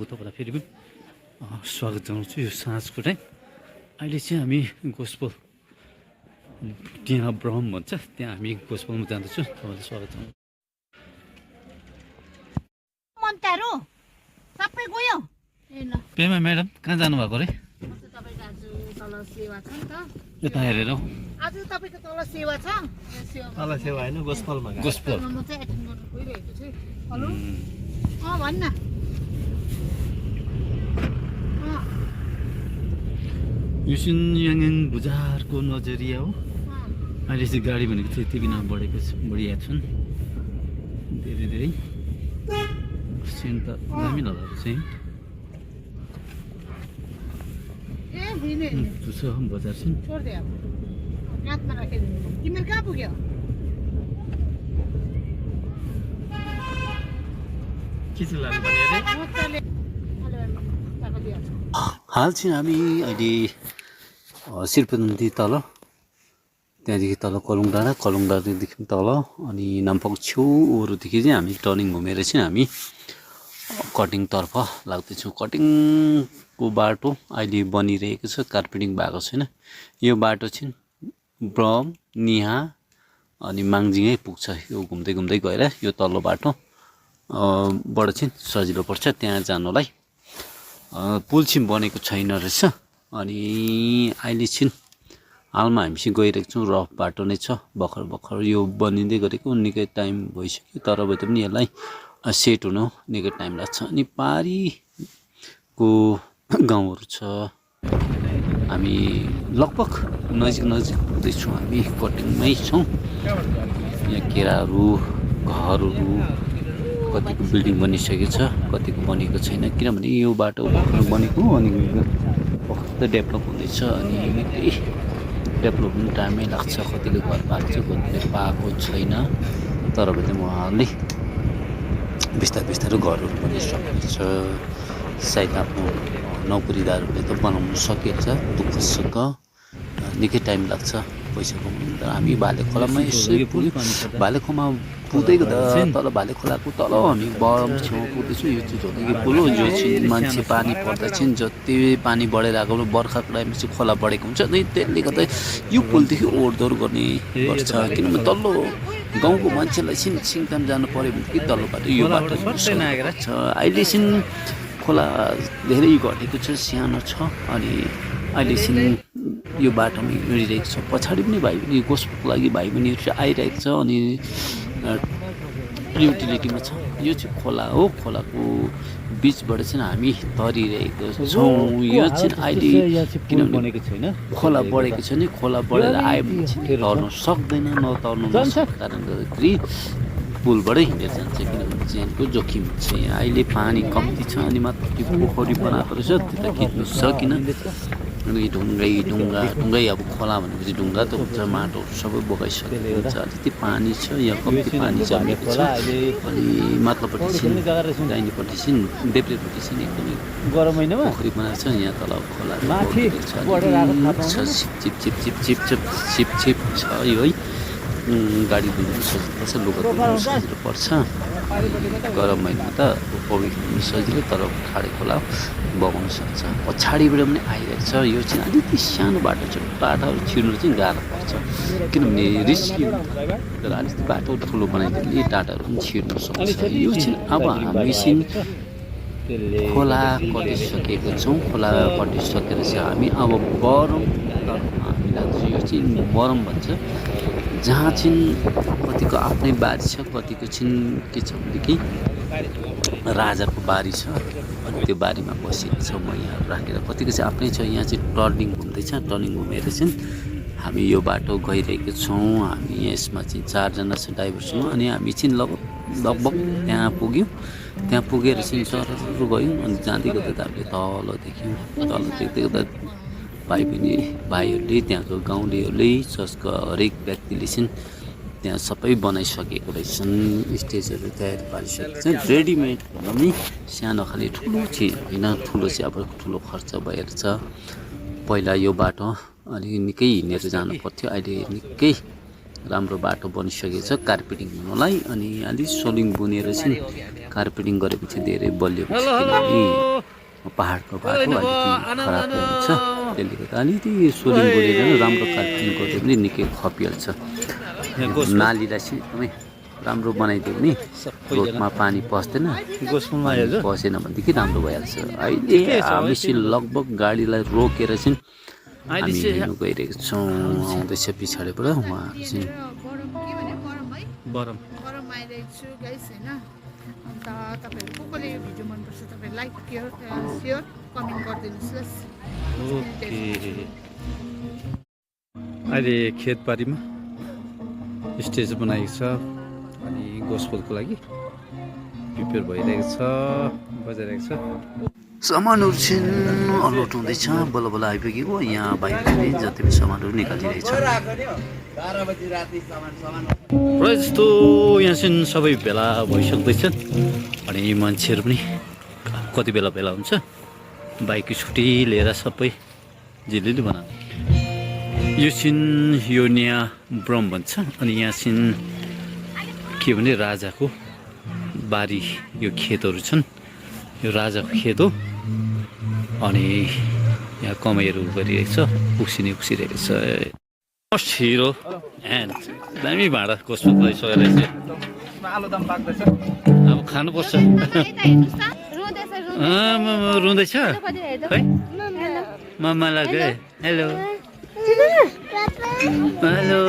तपाईँलाई फेरि पनि स्वागत जनाउँछु यो साँझको टाइम। अहिले चाहिँ हामी गोस्पल त्यहाँ ब्रह्म भन्छ त्यहाँ हामी गोस्पलमा जाँदैछौँ। तपाईँलाई स्वागत जनाउँछु। मन्टारो सबै गयो ए ल पेमा म्याडम कहाँ जानुभएको अरे? तपाईको आज तल सेवा छ नि त। यता हेरेर हौ। आज तपाईको तल सेवा छ। तल सेवा हैन गोस्पलमा गोस्पल म चाहिँ एटेन्ड गर्न गइरहेको छु। हेलो भन्न यो याङयाङ बजारको नजरिया हो। अहिले चाहिँ गाडी भनेको चाहिँ यति बिना बढेको बढिया छन् धेरै धेरै। सेन्ट त दामी लगाएको चाहिँ ए दिने छ बजार चाहिँ। छोड्दे अब काठमा राखिदिनु। तिमीहरू कहाँ पुग्यो? के चाहिँ लानुपर्ने अरे? मजाले ताको दिइहाल्छु। हाल चाहिँ हामी अहिले शिरपन्दी तल त्यहाँदेखि तल कलुङ डाँडादेखि तल अनि नाम्पोङ छेउहरूदेखि चाहिँ हामी टर्निङ घुमेर चाहिँ हामी कटिङतर्फ लाग्दैछौँ। कटिङको बाटो अहिले बनिरहेको छ, कार्पेटिङ भएको छैन। यो बाटो चाहिँ ब्रह्म निहा अनि माङजिङै पुग्छ। यो घुम्दै घुम्दै गएर यो तल्लो बाटो बाट चाहिँ सजिलो पर्छ त्यहाँ जानुलाई। पुल चाहिँ बनेको छैन रहेछ। अनि अहिले चाहिँ हालमा हामी चाहिँ गइरहेको छौँ, रफ बाटो नै छ। भर्खर यो बनिँदै गरेको निकै टाइम भइसक्यो, तर भए पनि यसलाई सेट हुनु निकै टाइम लाग्छ। अनि पारीको गाउँहरू छ। हामी लगभग नजिक हुँदैछौँ। हामी कटिङमै छौँ। यहाँ केराहरू घरहरू कतिको बिल्डिङ बनिसकेको छ, कतिको बनेको छैन। किनभने यो बाटो भर्खर बनेको अनि भर्खर डेभलप हुँदैछ। अनि निकै डेभलप हुनु टाइमै लाग्छ। कतिले घर पाएको छ, कतिले पाएको छैन। तर पनि उहाँहरूले बिस्तारै घरहरू बनिसकेको छ। सायद आफ्नो नोकरीदारहरूले त बनाउनु सकेको छ। दुःखसुख निकै टाइम लाग्छ पैसा कमाउनु। तर हामी भाले खोलामा यसै पुग्यो। भाले खोला पुग्दै गर्दा तल भाले खोलाको तल हामी बरम छेउ पुग्दैछौँ। यो चाहिँ झोलुङ्गे पुल हो। यो चाहिँ मान्छे पानी पर्दा चाहिँ जति पानी बढेर आएको बर्खाको टाइममा चाहिँ खोला बढेको हुन्छ नि, त्यसले गर्दा यो पुलदेखि ओहोरदोहोर गर्ने गर्छ। किनभने तल्लो गाउँको मान्छेलाई सिङताम जानु पऱ्यो भनेदेखि तल्लो बाटो यो बाटो छ। अहिले चाहिँ खोला धेरै घटेको छ, सानो छ। अनि अहिले चाहिँ यो बाटोमा हिँडिरहेको छ। पछाडि पनि भाइ पनि गोस्पोको लागि भाइ बहिनीहरू चाहिँ आइरहेको छ। अनि युटिलिटीमा छ। यो चाहिँ खोला हो। खोलाको बिचबाट चाहिँ हामी तरिरहेको छौँ। यो चाहिँ अहिले किनभने खोला बढेको छ नि, खोला बढेर आयो भने चाहिँ तर्नु सक्दैन। नतर्नु नसक्ने कारणले गर्दाखेरि पुलबाटै हिँडेर जान्छ। किनभने ज्यानको जोखिम छ। यहाँ अहिले पानी कम्ती छ अनि मात्र त्यो पोखरी बनाएको रहेछ, त्यो त खिच्नु सकिन। अनि ढुङ्गै अब खोला भनेपछि ढुङ्गा त हुन्छ, माटो सबै बोकाइसकेको हुन्छ। अलिकति पानी छ, यहाँ कम्ती पानी जमेको छ। अनि माथिल्लोपट्टि चाहिँ दाहिनेपट्टि चाहिँ देब्रेपट्टि चाहिँ एकदमै गरम महिनामा पोखरी बनाएको छ। यहाँ तल खोला छिप छ यो है। गाडी धुनु सजिलो पर्छ, लुगा धुनु सजिलो पर्छ। गरम महिनामा त पौडी खेल्नु सजिलो, तर खाडे खोला बगाउनु सक्छ। पछाडिबाट पनि आइरहेको छ। यो चाहिँ अलिकति सानो बाटो छ, बाटोहरू छिर्नु चाहिँ गाह्रो पर्छ किनभने रिस्की हुन्छ। तर अलिकति बाटो ठुलो बनाइदिएले टाटाहरू पनि छिर्नु सक्छ। यो चाहिँ अब हामी चाहिँ खोला कटिसकेको छौँ। खोला कटिसकेर चाहिँ हामी अब बरम हामी लाग्छौँ। यो चाहिँ बरम भन्छ, जहाँ चाहिँ कतिको आफ्नै बारी छ, कतिको चाहिँ के छ भनेदेखि राजाको बारी छ। अनि त्यो बारीमा बसेको छ मैयाहरू राखेर। कतिको चाहिँ आफ्नै छ। यहाँ चाहिँ टर्निङ घुम्दैछ। टर्निङ घुमेर चाहिँ हामी यो बाटो गइरहेको छौँ। हामी यसमा चाहिँ 4 जना छ ड्राइभरसँग। अनि हामी चाहिँ लगभग त्यहाँ पुग्यौँ। त्यहाँ पुगेर चाहिँ सरहरू गयौँ। अनि जाँदै गर्दा हामीले तल देख्यौँ। तल देख्दै गर्दा भाइहरूले त्यहाँको गाउँलेहरूले चर्चको हरेक व्यक्तिले चाहिँ त्यहाँ सबै बनाइसकेको रहेछन्। स्टेजहरू तयार पारिसकेको छ। रेडिमेड भनौँ नि, सानो खाले ठुलो चाहिँ होइन। ठुलो चाहिँ अब ठुलो खर्च भएर छ। पहिला यो बाटो अलि निकै हिँडेर जानु पर्थ्यो, अहिले निकै राम्रो बाटो बनिसकेको छ कार्पेटिङ हुनलाई अनि अलि सोलिङ बुनेर चाहिँ कार्पेटिङ गरेपछि धेरै बलियो किनभने पहाडको बाटो अलिकति खराब हुन्छ त्यसले गर्दा अलिकति सोलिङ बुनेर राम्रो कार्पेटिङ गर्दै पनि निकै खपिहाल्छ नालीलाई चाहिँ एकदमै राम्रो बनाइदियो भने रोडमा पानी पस्दैन पसेन भनेदेखि राम्रो भइहाल्छ अहिले हामी चाहिँ लगभग गाडीलाई रोकेर चाहिँ हामी हिँड्नु गइरहेको छौँ आउँदैछ पछाडिबाट उहाँहरू चाहिँ गरम आइरहेको छु गाइस होइन अन्त तपाईँहरू कसले यो भिडियो मनपर्छ तपाईँ लाइक सेयर कमेन्ट गरिदिनुहोस् अहिले खेतबारीमा स्टेज बनाएको छ अनि गोस्पोलको लागि प्रिपेयर भइरहेको छ बजाइरहेको छ सामानहरू चाहिँ अलौट हुँदैछ बल्ल बल्ल आइपुगेको यहाँ बाहिरले जति पनि सामानहरू निकालिरहेछ र जस्तो यहाँ चाहिँ सबै भेला भइसक्दैछन् अनि मान्छेहरू पनि कति बेला भेला हुन्छ बाइक स्कुटी लिएर सबै झिलिली बनाएको यो चाहिँ यो नयाँ ब्रम भन्छ अनि यहाँ चाहिँ के भने राजाको बारी यो खेतहरू छन् यो राजाको खेत हो अनि यहाँ कमाइहरू गरिरहेको छ उक्सिरहेको छ फर्स्ट हिरो एन्ड दामी भाँडा कस्तो भइसकेको रहेछ अब खानुपर्छ रुँदैछ है मम्मा लाग्यो हेलो हेलो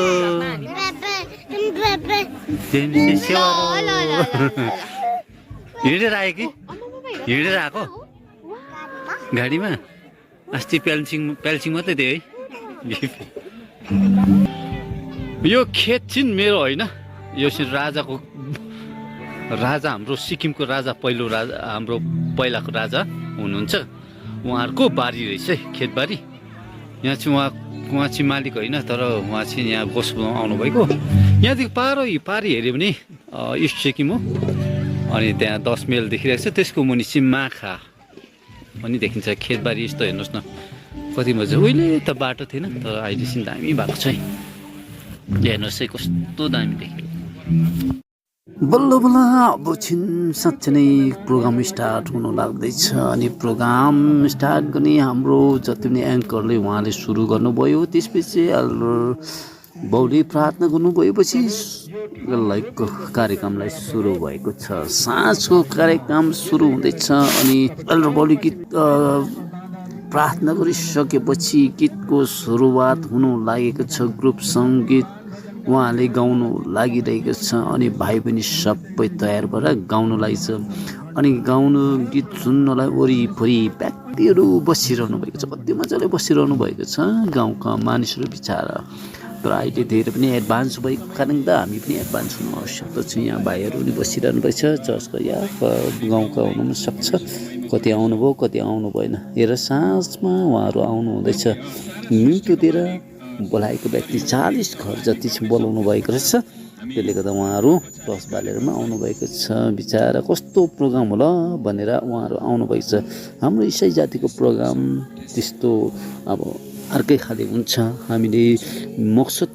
हिँडेर आयो कि हिँडेर आएको गाडीमा अस्ति प्याल्सिङ मात्रै थियो है यो खेत चाहिँ मेरो होइन यो चाहिँ राजा हाम्रो सिक्किमको राजा पहिलो राजा हाम्रो पहिलाको राजा हुनुहुन्छ उहाँहरूको बारी रहेछ है खेतबारी यहाँ चाहिँ उहाँ चाहिँ मालिक होइन तर उहाँ चाहिँ यहाँ गोस्पोलमा आउनुभएको यहाँदेखि पारी हेऱ्यो भने इस्ट सिक्किम हो अनि त्यहाँ 10 माइल देखिरहेको छ त्यसको मुनि चाहिँ माखा पनि देखिन्छ खेतबारी यस्तो हेर्नुहोस् न कति मजा उहिले त बाटो थिएन तर अहिले चाहिँ दामी भएको छ है हेर्नुहोस् है कस्तो दामी देख्यो बल्ल बल्ल अब छिन् साँच्चै नै प्रोग्राम स्टार्ट हुनु लाग्दैछ अनि प्रोग्राम स्टार्ट गर्ने हाम्रो जति पनि एङ्करले उहाँले सुरु गर्नुभयो त्यसपछि बाउले प्रार्थना गर्नुभएपछि लाइक कार्यक्रमलाई सुरु भएको छ साँझको कार्यक्रम सुरु हुँदैछ अनि बाउले गीत प्रार्थना गरिसकेपछि गीतको सुरुवात हुनु लागेको छ ग्रुप सङ्गीत उहाँले गाउनु लागिरहेको छ अनि भाइ पनि सबै तयार भएर गाउनुलाई छ अनि गाउनु गीत सुन्नलाई वरिपरि व्यक्तिहरू बसिरहनु भएको छ कति मजाले बसिरहनु भएको छ गाउँका मानिसहरू बिचारा तर अहिले धेरै पनि एडभान्स भएको कारणले त हामी पनि एडभान्स हुनु आवश्यकता छ यहाँ भाइहरू पनि बसिरहनु भएको छ चर्चको या गाउँका हुनु पनि सक्छ कति आउनुभयो कति आउनु भएन हेर साँझमा उहाँहरू आउनु हुँदैछ मिठो दिएर बोलाएको व्यक्ति 40 घर जति चाहिँ बोलाउनु भएको रहेछ त्यसले गर्दा उहाँहरू 10 बालेरमा आउनुभएको छ बिचारा कस्तो प्रोग्राम होला भनेर उहाँहरू आउनुभएको छ हाम्रो इसाई जातिको प्रोग्राम त्यस्तो अब अर्कै खाले हुन्छ हामीले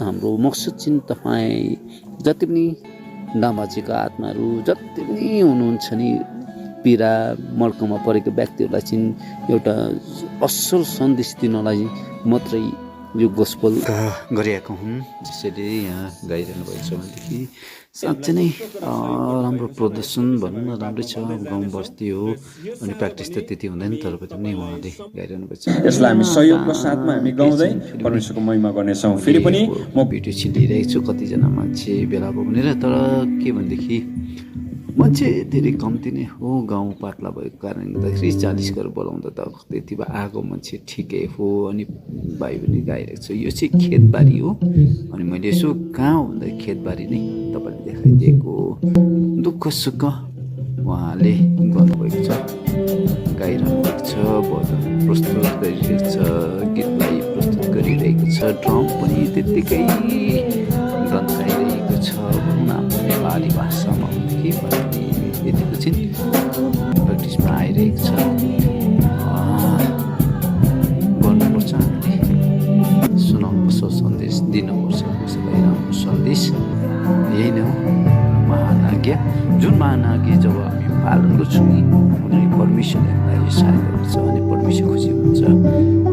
हाम्रो मकसद चाहिँ तपाईँ जति पनि नामाजीका आत्माहरू जति पनि हुनुहुन्छ नि पीडा मर्कमा परेको व्यक्तिहरूलाई चाहिँ एउटा असल सन्देश दिनलाई मात्रै यो गोस्पोल गरिरहेको हुन् त्यसैले यहाँ गाइरहनु भएको छ भनेदेखि साँच्चै नै राम्रो प्रदर्शन भनौँ न राम्रै छ गाउँ बस्ती हो अनि प्र्याक्टिस त त्यति हुँदैन तर पनि उहाँले गाइरहनु भएको छ यसलाई हामी सहयोगको साथमा हामी गाउँदै परमेश्वरको महिमा गर्नेछौँ फेरि पनि म भिडियो चाहिँ लिइरहेको छु कतिजना मान्छे भेला भयो भनेर तर के भनेदेखि मान्छे धेरै कम्ती नै हो गाउँ पातला भएको कारणले गर्दाखेरि 40 घर बोलाउँदा त त्यति भए आएको मान्छे ठिकै हो अनि भाइ पनि गाइरहेको छ यो चाहिँ खेतबारी हो अनि मैले यसो कहाँ हो भन्दा खेतबारी नै तपाईँले देखाइदिएको दुःख सुख उहाँले गर्नुभएको छ गाइरहनु भएको छ भजन प्रस्तुत गरिरहेको छ गीतलाई प्रस्तुत गरिरहेको छ ड्रम पनि त्यत्तिकै गन्ताइरहेको छ भनौँ न नेपाली भाषामा यतिको चाहिँ प्र्याक्टिसमा आइरहेको छ गर्नुपर्छ हामीले सुनाउनुपर्छ सन्देश दिनुपर्छ कसैलाई राम्रो सन्देश राम्रो छु कि उनीहरूले पर्मिसन लागि साइड गर्छ अनि पर्मिसन खुसी हुन्छ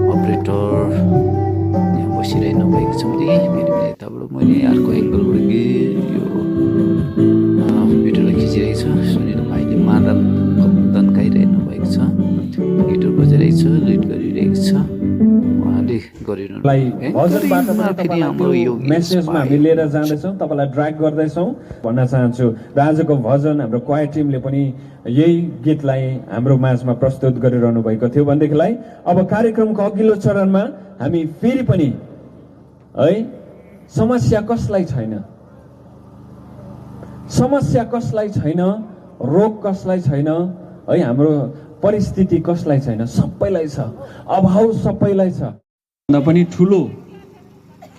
अपरेटर यहाँ बसिरहेको नभएको छ भने फेरि पनि यताबाट मैले अर्को एङ्गलबाट यो भिडियोलाई खिचिरहेको छु सुनिल भाइले मादल तन्काइरहनु भएको छ गिटार बजाइरहेको छ लिड गरिरहेको छ उहाँले फेरि हाम्रो यो मेसेजमा हामी लिएर जाँदैछौँ तपाईँलाई ड्र्याग गर्दैछौँ भन्न चाहन्छु र आजको भजन हाम्रो क्वायर टिमले पनि यही गीतलाई हाम्रो माझमा प्रस्तुत गरिरहनु भएको थियो भनेदेखिलाई अब कार्यक्रमको अघिल्लो चरणमा हामी फेरि पनि है समस्या कसलाई छैन समस्या कसलाई छैन रोग कसलाई छैन है हाम्रो परिस्थिति कसलाई छैन सबैलाई छ अभाव सबैलाई छ भन्दा पनि ठुलो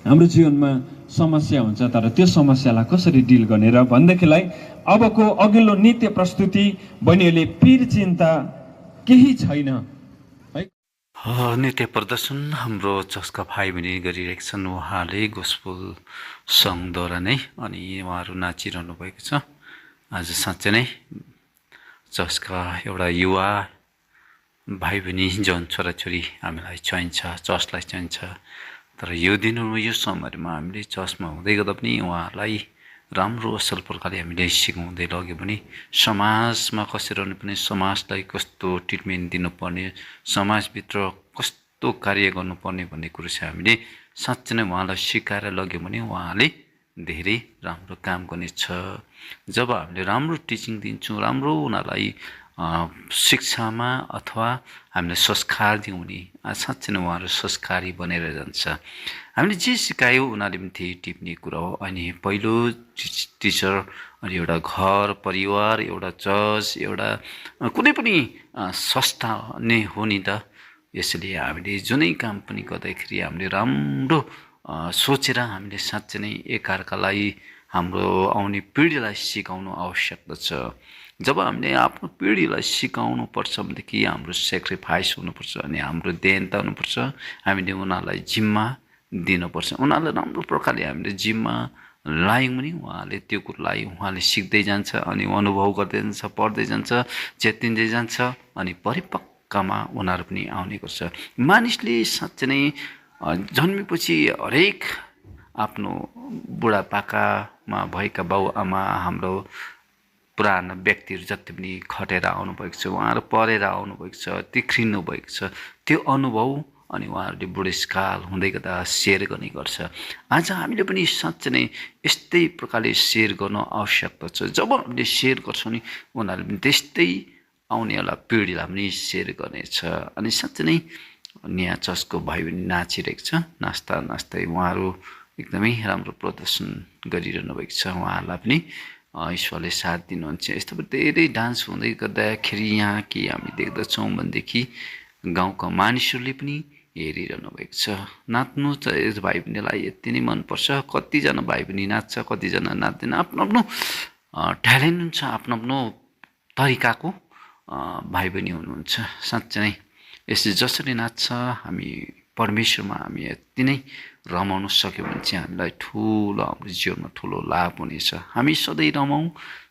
हाम्रो जीवनमा समस्या हुन्छ तर त्यो समस्यालाई कसरी डिल गर्ने र भन्देखिलाई अबको अघिल्लो नृत्य प्रस्तुति बहिनीहरूले पीर चिन्ता केही छैन है नृत्य प्रदर्शन हाम्रो चस्का भाइ बहिनी गरिरहेका छन् उहाँले गोस्पल सङ्घद्वारा नै अनि उहाँहरू नाचिरहनु भएको छ आज साँच्चै नै चस्का एउटा युवा भाइ बहिनी जन छोराछोरी हामीलाई चाहिन्छ चर्चलाई चाहिन्छ तर यो दिनहरूमा यो समयमा हामीले चर्चमा हुँदै गर्दा पनि उहाँहरूलाई राम्रो असल प्रकारले हामीले सिकाउँदै लग्यो भने समाजमा कसरी रहनुपर्ने समाजलाई कस्तो ट्रिटमेन्ट दिनुपर्ने समाजभित्र कस्तो कार्य गर्नुपर्ने भन्ने कुरो चाहिँ हामीले साँच्चै नै उहाँलाई सिकाएर लग्यो भने उहाँले धेरै राम्रो काम गर्नेछ जब हामीले राम्रो टिचिङ दिन्छौँ राम्रो उनीहरूलाई शिक्षामा अथवा हामीले संस्कार दियौँ भने साँच्चै नै उहाँहरू संस्कारी बनेर जान्छ हामीले जे सिकायो उनीहरूले पनि त्यही टिप्ने कुरा हो अनि पहिलो टिचर अनि एउटा घर परिवार एउटा चर्च एउटा कुनै पनि संस्था नै हो नि त यसैले हामीले जुनै काम पनि गर्दाखेरि हामीले राम्रो सोचेर हामीले साँच्चै नै एकअर्कालाई हाम्रो आउने पिँढीलाई सिकाउनु आवश्यकता छ जब हामीले आफ्नो पिँढीलाई सिकाउनु पर्छ भनेदेखि हाम्रो सेक्रिफाइस हुनुपर्छ अनि हाम्रो देनता हुनुपर्छ हामीले उनीहरूलाई जिम्मा दिनुपर्छ उनीहरूलाई राम्रो प्रकारले हामीले जिम्मा लायौँ भने उहाँले त्यो कुरोलाई उहाँले सिक्दै जान्छ अनि अनुभव गर्दै जान्छ पढ्दै जान्छ चेतिँदै जान्छ अनि परिपक्वमा उनीहरू पनि आउने गर्छ मानिसले साँच्चै नै जन्मेपछि हरेक आफ्नो बुढापाकामा भएका बाउआमा हाम्रो पुराना व्यक्तिहरू जति पनि खटेर आउनुभएको छ उहाँहरू पढेर आउनुभएको छ तिख्रिनु भएको छ त्यो अनुभव अनि उहाँहरूले बुढेसकाल हुँदै गर्दा सेयर गर्ने गर्छ आज हामीले पनि साँच्चै नै यस्तै प्रकारले सेयर गर्न आवश्यकता छ जब हामीले सेयर गर्छौँ नि उनीहरूले पनि त्यस्तै आउनेवाला पिँढीलाई पनि सेयर गर्नेछ अनि साँच्चै नै नयाँ चर्चको भाइ बहिनी नाचिरहेको छ नाच्दा नाच्दै उहाँहरू एकदमै राम्रो प्रदर्शन गरिरहनु भएको छ उहाँहरूलाई पनि ईश्वरले साथ दिनुहुन्छ यस्तो धेरै डान्स हुँदै गर्दाखेरि यहाँ के हामी देख्दछौँ भनेदेखि गाउँका मानिसहरूले पनि हेरिरहनु भएको छ नाच्नु चाहिँ भाइ बहिनीलाई यति नै मनपर्छ कतिजना भाइ बहिनी नाच्छ कतिजना नाच्दैन आफ्नो आफ्नो ट्यालेन्ट हुन्छ आफ्नो आफ्नो तरिकाको भाइ बहिनी हुनुहुन्छ साँच्चै नै यसले जसरी नाच्छ हामी परमेश्वरमा हामी यति नै रमाउन सक्यो भने चाहिँ हामीलाई ठुलो हाम्रो जीवनमा ठुलो लाभ हुनेछ हामी सधैँ रमाउँ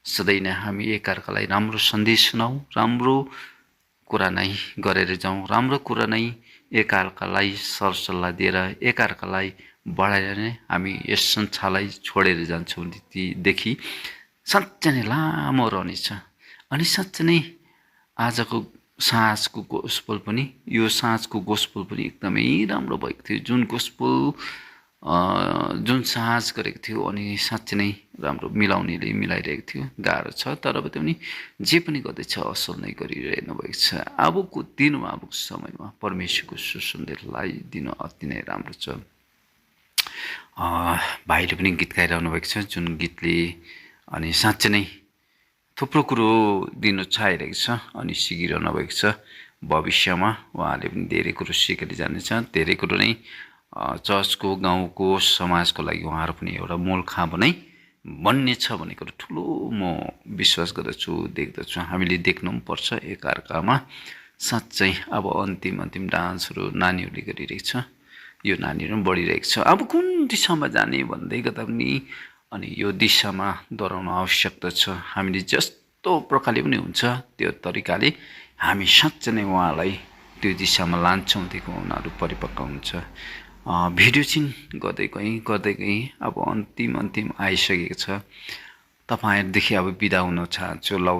सधैँ नै हामी एकअर्कालाई राम्रो सन्देश सुनाउँ राम्रो कुरा नै गरेर जाउँ राम्रो कुरा नै एकअर्कालाई सरसल्लाह दिएर एकअर्कालाई बढाएर नै हामी यस संसारलाई छोडेर जान्छौँ देखि साँच्चै नै लामो रहनेछ अनि साँच्चै नै आजको साँझको गोस्पल पनि यो साँझको गोस्पल पनि एकदमै राम्रो भएको थियो जुन गोस्पल जुन साँझ गरेको थियो अनि साँच्चै नै राम्रो मिलाउनेले मिलाइरहेको थियो गाह्रो छ तर पनि जे पनि गर्दैछ असल नै गरिरहनु भएको छ अबको दिनमा अबको समयमा परमेश्वरको सुसन्देशलाई दिन अति नै राम्रो छ भाइले पनि गीत गाइरहनु भएको छ जुन गीतले अनि साँच्चै नै थुप्रो कुरो दिनु चाहिरहेको छ अनि सिकिरहनु भएको छ भविष्यमा उहाँले पनि धेरै कुरो सिकेर जानेछ धेरै कुरो नै चर्चको गाउँको समाजको लागि उहाँहरू पनि एउटा मूल खाँबो नै बन्ने छ भन्ने कुरो ठुलो म विश्वास गर्दछु देख्दछु हामीले देख्नु पनि पर्छ एकअर्कामा साँच्चै अब अन्तिम डान्सहरू नानीहरूले गरिरहेको छ यो नानीहरू पनि बढिरहेको छ अब कुन दिशामा जाने भन्दै गर्दा पनि अनि यो दिशामा दोहोऱ्याउन आवश्यकता छ हामीले कस्तो प्रकारले पनि हुन्छ त्यो तरिकाले हामी साँच्चै नै उहाँलाई त्यो दिशामा लान्छौँ देखि उनीहरू परिपक्व हुन्छ भिडियो चाहिँ गर्दै गएँ अब अन्तिम आइसकेको छ तपाईँहरूदेखि अब बिदा हुन चाहन्छु लौ